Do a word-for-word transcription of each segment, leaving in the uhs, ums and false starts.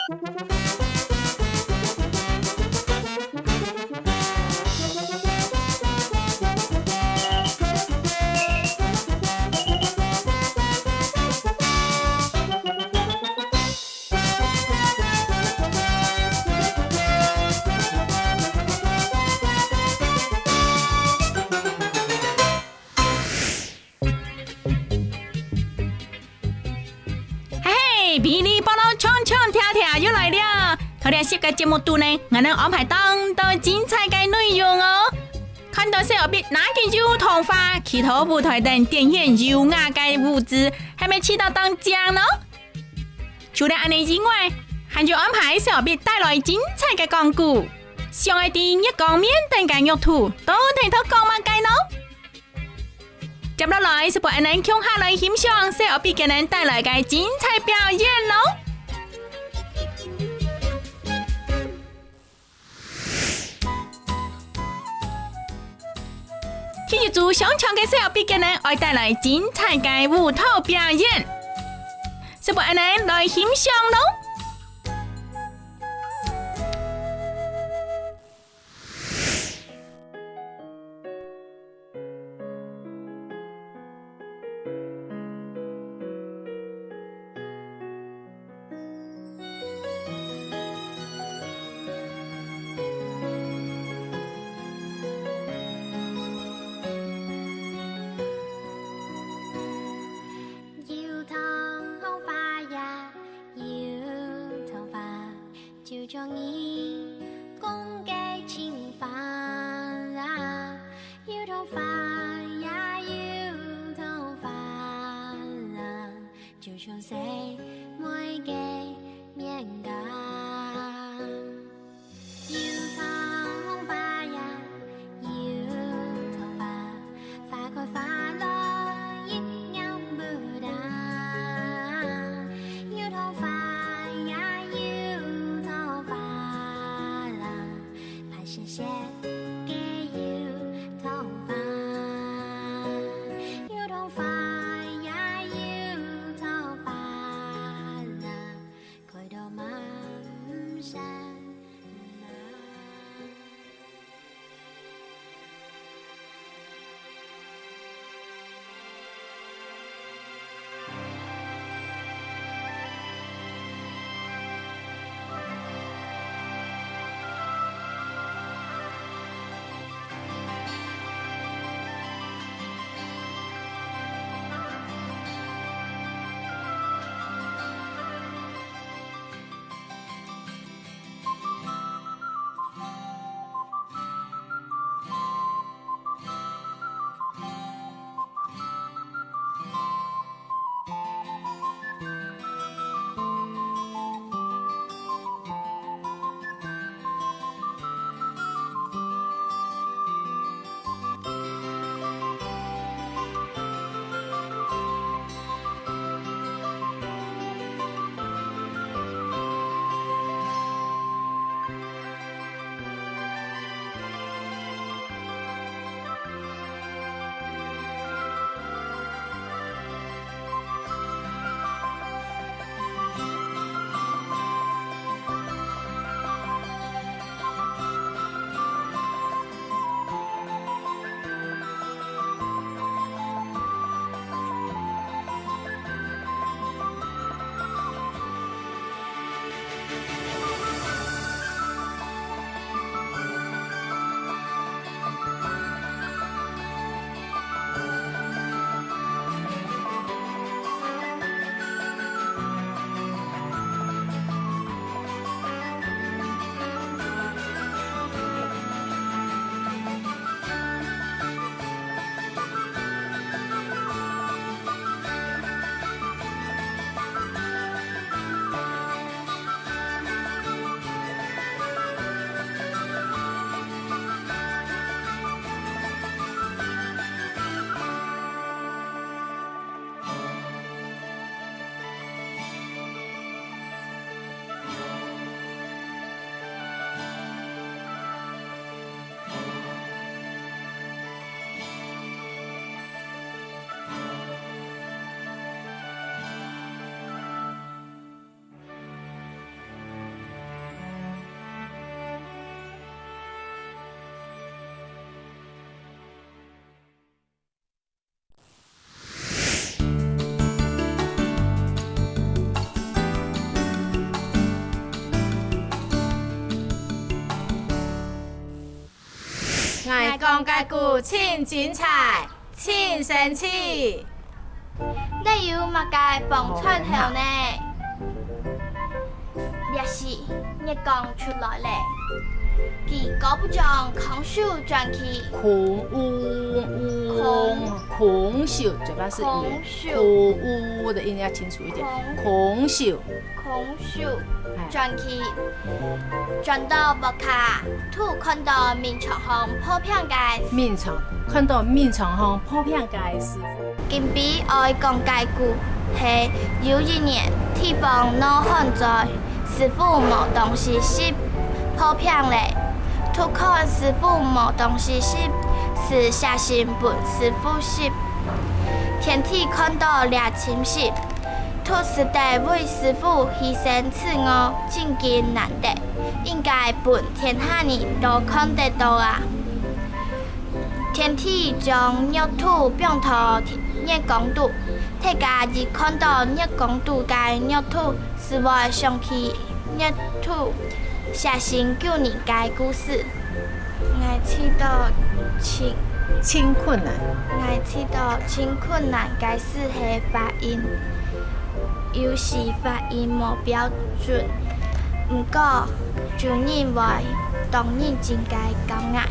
嘿嘿，噼里啪啦，唱唱跳跳又來了！頭兩集个節目肚呢，𠊎等安排當多精彩个內容哦。看到細阿伯拿緊油桐花，企到舞台頂展現優雅个舞姿，係毋係試著當靚呢？除了恁呢以外，還有安排細阿伯帶來精彩个講古，像愛在月光面頂个玉兔，到底在講麼个呢？ 接落來，就分𠊎等共下來欣賞細阿伯佢等帶來个精彩表演囉。第一組上場个細阿伯佢等愛帶來精彩个舞蹈表演，就分𠊎等來欣賞囉。 油桐花呀，油桐花， 就像你講个情況啊，油桐花呀，油桐花啊，就像細妹个面頰。油桐花呀，油桐花， 花開花落一樣不大，油桐花呀，油桐花， 𠊎講个古盡精彩，盡生趣。這有麼个放出口呢？這時，月光出來了，佢高不將空手轉去。空，空，空手，嘴巴是圓。空手。空，的音要清楚一點。空。空手。 空手轉去，轉到屋下，就看到眠床項破病个。眠床，看到眠床項破病个師傅。今晡愛講个故係有一年地方鬧旱災，師傅無東西食，破病了。就看師傅無東西食，就寫信分師傅食。天帝看到這親戚， 就使得為師傅犧牲自我，真經難得，應該分天下人都看得到啊！天帝將玉兔放到月光肚，大家一看到月光肚个玉兔，就會想起月兔寫信救人个故事。 𠊎試著盡，盡困難。𠊎試著盡困難个事係發音，有時發音無標準，毋過主人會當認真个教𠊎。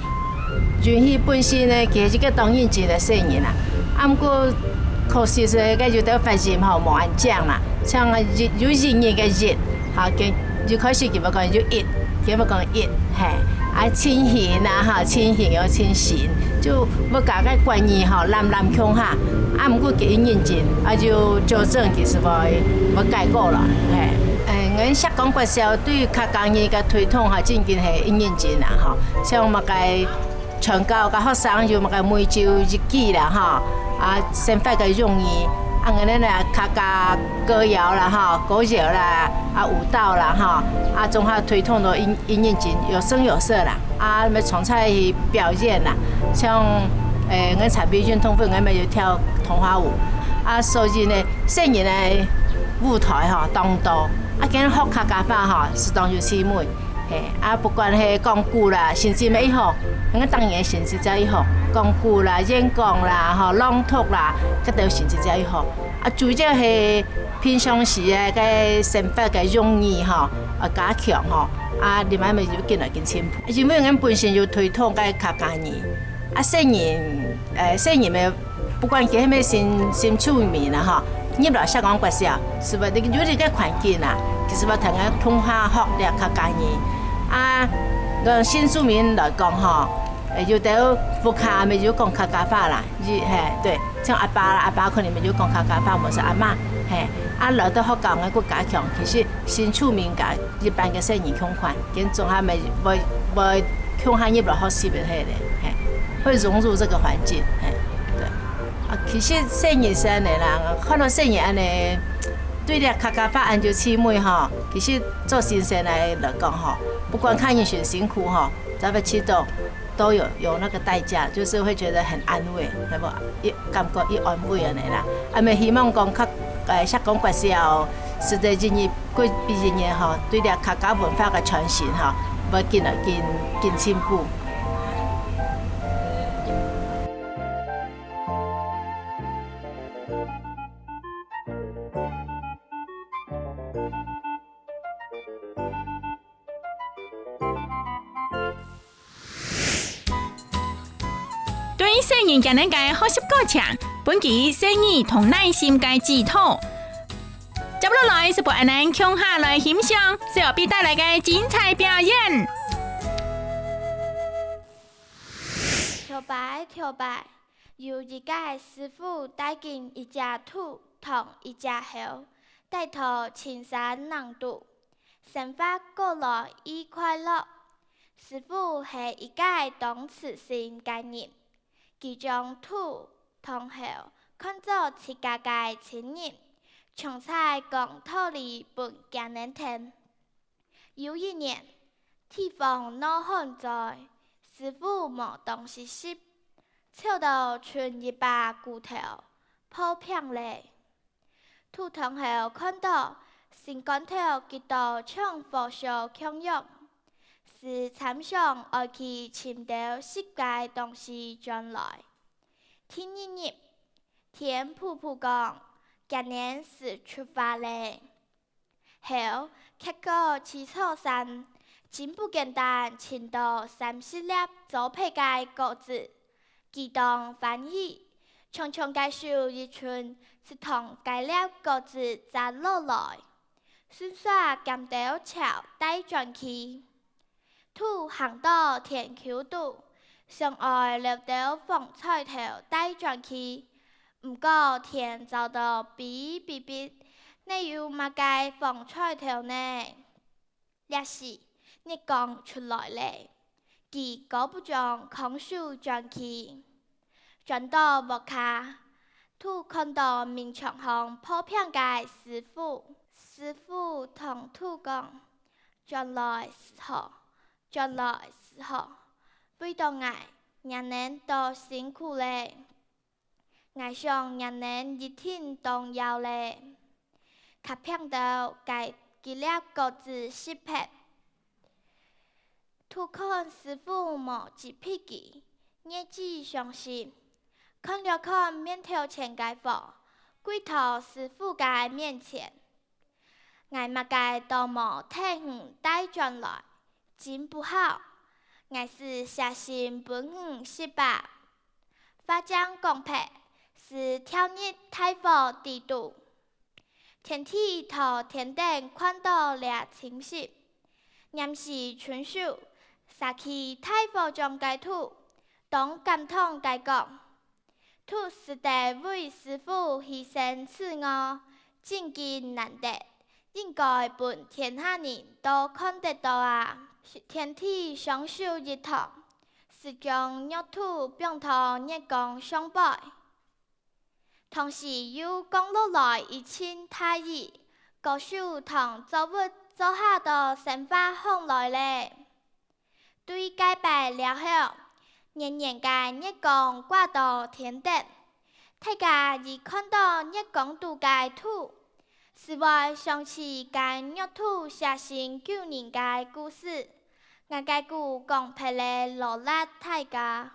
允熙本身呢，佢係一個當認真个細人啊，啊，毋過可惜係該有兜發音吼，無恁正啦，像有，有一日个日， 好，佢一開始佢會講就一，佢會講一，嘿，啊，情形啊，哈，情形又情形，就會佮該國語吼，濫濫共下，啊，毋過佢認真，啊，就糾正佢係會，會改過來，嘿。誒，𠊎石岡國小對客家語个推動哈，真經係認真啊，吼，像麼个 傳教佮學生有麼个每週一句啦，吼，啊，生活个用語，啊，𠊎等呢客家歌謠啦，吼，歌謠啦，啊，舞蹈啦，吼，啊，總下推動到音，音樂節有聲有色啦，啊，乜常在去表演啦，像，誒，𠊎參與運動會，𠊎乜有跳桐花舞，啊，所以呢，細人个舞台吼，當多，啊，今學客家話吼，係當有趣味。 嘿，啊，不管係講古啦，甚至乜一項，𠊎當然甚至只一項，講古啦、演講啦、吼，朗讀啦，該兜甚至只一項。啊，主要係平常時个，个生活个用語吼，呃，加強吼，啊，另外乜有緊來緊進步。因為𠊎本身有推動个客家語，啊，細人，呃，細人乜 不管佢係毋係新，新住民啊，吼，入來石岡國小，係無？有這個環境啊，其實𠊎同佢共下學這客家語。啊，講新住民來講吼，誒，有兜屋下乜有講客家話啦，係，嘿，對，像阿爸啦，阿爸可能乜有講客家話，無係阿嬤，嘿，啊，來到學校，𠊎會加強，其實新住民佮一般个細人共款，佢總下乜會，會共下入來學習个，嘿，嘿，會融入這個環境，嘿，對。 啊，其實細人係恁呢啦，看到細人恁呢，對這客家話恁有趣味吼，其實做先生來，來講吼，不管看你辛辛苦吼，咱們去到都有，有那個代價，就是會覺得很安慰，對不？一，感覺一安慰恁呢啦。啊，乜希望講較，呃，石岡國小，實在今年過畢業年吼，對這客家文化个傳承吼，會緊來緊，緊進步。 對細人今日个學習過程，分佢細膩同耐心个指導。接落來係分𠊎等共下來欣賞小B帶來个精彩表演。頭擺，頭擺， 有一個師傅帶緊一隻兔同一隻猴，戴到深山林肚，生活過來異快樂。師傅係一個當慈心个人，佢將兔同猴看做自家个親人，常在講道理分佢等聽。 有一年，地方鬧旱災，師傅無東西食，瘦到伸一把骨頭，破病咧。兔同猴看到，心肝頭急到像火燒共樣，斯參詳愛去尋兜食个東西轉來。第二日，天噗噗光，厥人斯出發咧。猴，蹶過起草山，真不簡單，尋到三十粒做皮个果子，佢當歡喜，長長个手一伸，斯同該粒果子摘落來，順續撿兜樵帶轉去。 兔行到田坵肚，想愛摎兜黃彩頭帶轉去，毋過田燥到跛跛跛，哪有麼个黃彩頭呢？這時，日光出來咧，佢姑不將空手轉去。轉到屋下，兔看到眠床項破病个師傅。師傅同兔講：「轉來斯好，轉來斯好，為著𠊎，若等到辛苦咧。𠊎想若等一定當枵咧。」㧡病兜該幾粒果子食忒。 兔看師傅無責備佢，越仔傷心，看了看面頭前个火，跪到師傅个面前：「𠊎麼个都無替你帶轉來，真不孝！𠊎斯捨身分你食吧！」話正講忒，斯跳入大火底肚。 天帝在天頂看到這情形，黏時伸手，捎起大火將該兔，當感動个講：「兔使得為師傅犧牲自我，真經難得，應該分天下人都看得到啊！」天帝雙手一托，斯將弱兔放到月光上背。 同時又降落來一陣大雨，果樹同作物做下都生發䟘來咧。對該擺了後，圓圓个月光掛到天頂，大家一看到月光肚个兔，斯會想起該弱兔捨身救人个故事。𠊎个故講忒咧，勞力大家。